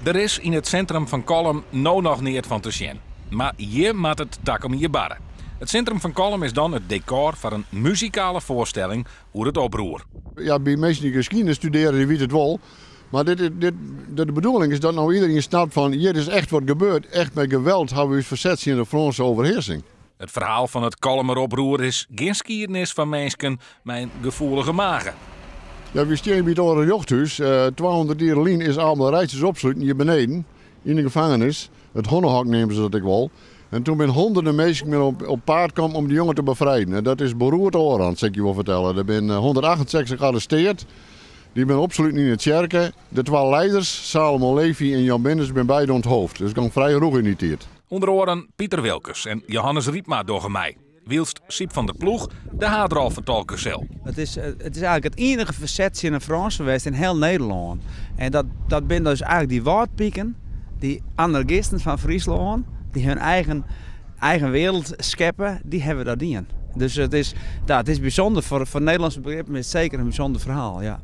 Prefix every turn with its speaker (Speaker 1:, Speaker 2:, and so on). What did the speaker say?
Speaker 1: Der is yn it sintrum fan Kollum no noch neat fan te sjen. Mar hjir moat it takom jier barre. It sintrum fan Kollum is dan it dekôr foar in muzikale foarstelling oer it oproer.
Speaker 2: Ja, by minsken dy't geschiedenis studeren, die wit it wol. Mar dit, dit, de bedoeling is dat no iderien snapt fan hjir is echt wat gebeurd. Echt mei geweld hawwe we ús ferset tsjin de Frânske overheersing.
Speaker 1: It ferhaal fan it Kollumer oproer is gjin skiednis foar minsken mei in gefoelige mage.
Speaker 2: Ja, wy stean by it âlde rjochthús. 200 jier lyn is Abel Reitses opsluten hjir beneden yn de gefangenis. It Honnehok neame se dat ek wol. En toen binne honderden minsken binne op paad kommen om dy jonge te befrijden. En dat is beroerd oarand, sil ik je wol fertelle. Der binne 168 arresteard. Dy binne opsluten yn de tsjerke. De twa leiders, Salomo Levi en Jan Binnes, binne beide onthoofd. Dus it gong frij rûch yn dy tiid.
Speaker 1: Under oaren Piter Wilkens en Johannes Rypma dogge mei, wylst Syb van der Ploeg de haadrol fertolke sil.
Speaker 3: It is eigenlik it ienige ferset tsjin de Frânsen west yn hiel Nederlân. En dat binne dus eigenlik dy Wâldpiken, dy anargisten fan Fryslân, dy't hun eigen wereld skeppe, dy hawwe dat dien. Dus it is bysûnder, foar Nederlânske begrippen is it seker in bysûnder ferhaal, ja.